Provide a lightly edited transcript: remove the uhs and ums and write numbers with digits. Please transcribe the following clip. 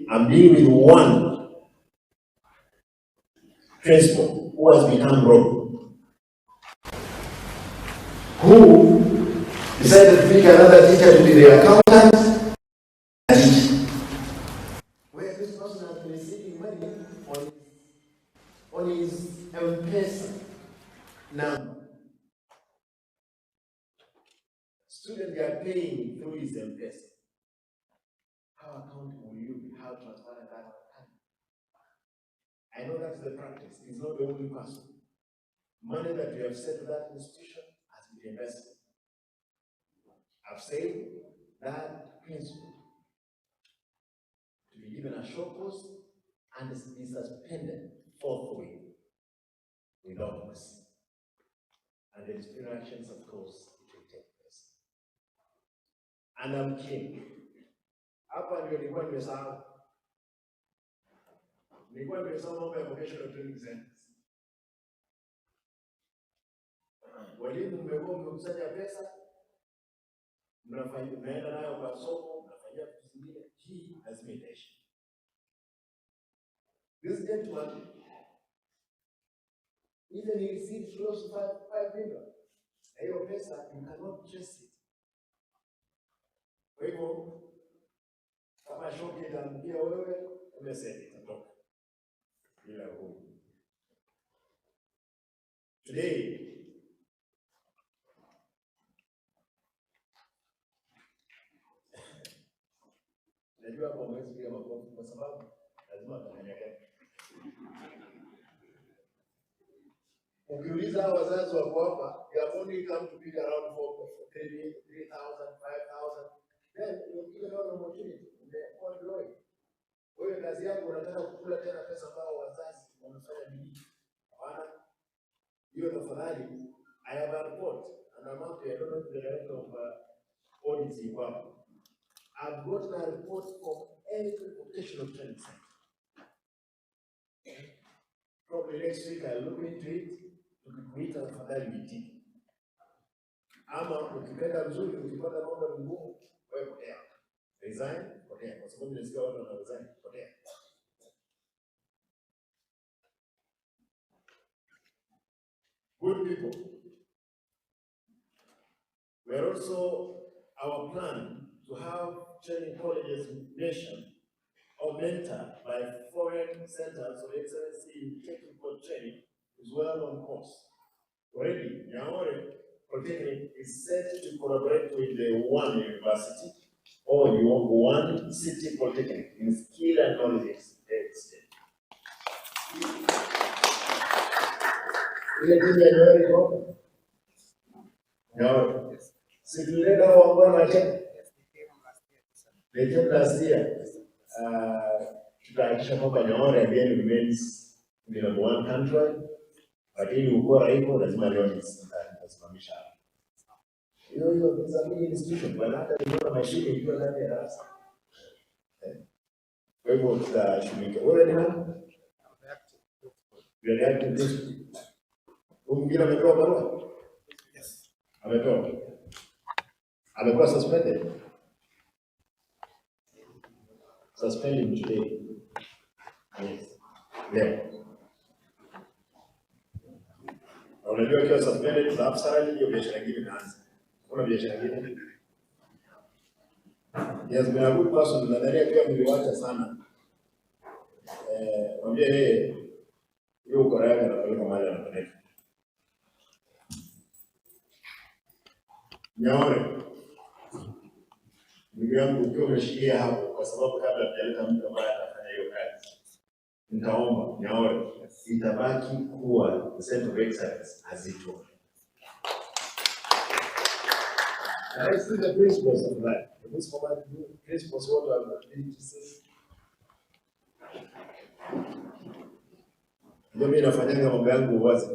I'm dealing with one principal who has become rogue, who decided to pick another teacher to be the accountant and teacher. Where this person has been receiving money on his M-Pesa number. Students, they are paying through his M-Pesa. How accountable will you be? How transparent are you? I know that's the practice. It's not the only person. Money that you have sent to that institution has been invested. I've said that principle to be given a short course and be suspended forthwith without mercy. And the disciplinary actions, of course, it will take place. And I'm keen. Hapa ndio nilikuwa nimesahau. Nilikuwa nimesahau mambo ya vocational training centers. Walimu mmekuwa mmekusanya pesa, mnafanya mnaenda nayo kwa soko, mnafanyia vitu zingine. Hii lazima itaisha. This gentleman, even he received close to 5 million. Na hiyo pesa you cannot trace it. Kwa hivyo kama shoki itaangukia wewe, umesema itatoka bila huruma. Today, najua hapa hamwezi piga makofi kwa sababu lazima tukanyage. Ukiuliza hao wazazi wako hapa, they have only come to pick around 4, 3, 3,000, 5,000. Then you're given an opportunity. Umekuwa drawing. Wewe kazi yako unataka kukula tena pesa ambao wazazi wamefanya bidii. Hapana. Hiyo tafadhali, I have a report and I'm out there. I don't know if the director of audit yuko hapa. I've gotten a report from every vocational training center. Probably next week I'll look into it. Tukikuita tafadhali uitike. Ama ukipenda mzuri, ukipata mambo ni ngumu, wewe potea. Resign, potea. Kwa sababu nilisikia watu wana resign, potea. Good people. We are also our plan to have training colleges nation or mentored by foreign centers of excellence in technical training is well on course. Already, Nyaore Polytechnic is set to collaborate with the One University or One City Polytechnic in skill and knowledge exchange. Ile timu ya Nyaore iko hapa? Nyaore. Si tulileta hao wangwana wa Kenya? They came last year. Tutahakikisha kwamba Nyaore again remains the number one country, lakini ukora iko lazima leo nitasimamisha hapa. Hiyo hiyo is a big institution, bwana, hata nimeona mashine ikiwa ndani ya darasa. Kwa hivyo tutashughulika. Wewe ni nani? You are the acting principal. Huyu mwingine amepewa barua? Yes. Amepewa. Amekuwa suspended. Suspended today. Yes. Leo. Na unajua ukiwa suspended za salary, hiyo biashara nyingine inaanza. Kuna biashara nyingine. He has been a good person. Nadhania pia mliwacha sana. Mwambie yeye hiyo ukora yake anapeleka mahali anapeleka. Nyaore, ndugu yangu, ukiwa umeshikilia hapo, kwa sababu kabla hatujaleta mtu ambaye atafanya hiyo kazi, nitaomba Nyaore itabaki kuwa the center of excellence Azito. And I see the principles of that. The principal, principles what are the Ndio mimi nafanyanga mambo yangu wazi.